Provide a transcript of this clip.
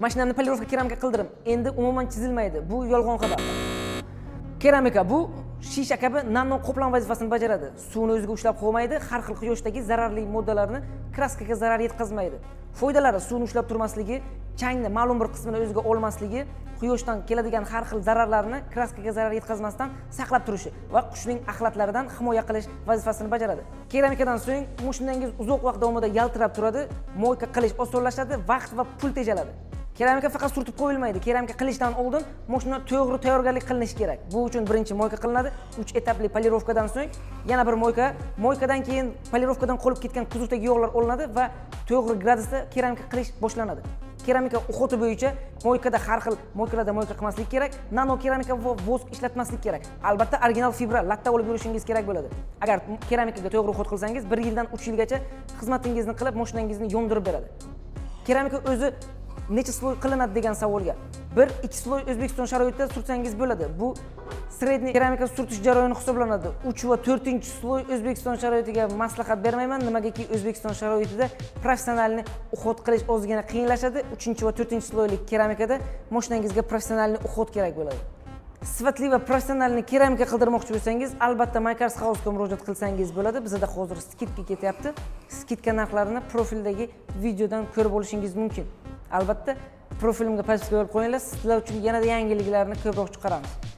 Mashinamni polirovka keramika qildirdim, endi umuman chizilmaydi. Bu yolg'on xabar. Keramika bu shisha kabi nano qoplam vazifasini bajaradi. Suvni o'ziga ushlab qo'ymaydi, har xil quyoshdagi zararli moddalarni kraskaga zarar yetkazmaydi. Foydalari: suvni ushlab turmasligi, changni ma'lum bir qismini o'ziga olmasligi, quyoshdan keladigan har xil zararlarni kraskaga zarar yetkazmasdan saqlab turishi va qushning axlatlaridan himoya qilish vazifasini bajaradi. Keramikadan so'ng mashinangiz uzoq vaqt davomida yaltirab turadi, мойка qilish osonlashadi, vaqt va pul tejaladi. Keramika faqat surtib qo'yilmaydi. Keramika qilishdan oldin mashina to'g'ri tayyorgarlik qilinishi kerak. Bu uchun birinchi мойка qilinadi, uch etapli polirovkadan so'ng yana bir мойка, мойка dan keyin polirovkadan qolib ketgan kuzovdagi yog'lar olinadi va to'g'ri gradusda keramika qilish boshlanadi. Keramika уход i bo'yicha мойка da har xil мойка larda мойка qilmaslik kerak, nano keramika va воск ishlatmaslik kerak. Albatta, original fibra latta olib yurishingiz kerak bo'ladi. Agar keramikaga to'g'ri уход qilsangiz, 1 yildan 3 yilgacha xizmatingizni qilib, mashinangizni yondirib beradi. Keramika o'zi necha слой qilinadi degan savolga, bir ikki слой O'zbekiston sharoitida surtsangiz bo'ladi. Bu средний keramika surtish jarayoni hisoblanadi. Uch va to'rtinchi слой O'zbekiston sharoitiga maslahat bermayman, nimagaki O'zbekiston sharoitida профессиональный уход qilish ozgina qiyinlashadi. Uchinchi va to'rtinchi слой li keramikada mashinangizga профессиональный уход kerak bo'ladi. Sifatli va профессиональный keramika qildirmoqchi bo'lsangiz, albatta, MyCars House'ga murojaat qilsangiz bo'ladi. Bizada hozir скидка ketyapti. Скидка narxlarini profildagi videodan ko'rib olishingiz mumkin. Albatta, profilimga подписка bo'lib qo'yinglar, sizlar uchun yanada yangiliklarni ko'proq chiqaramiz.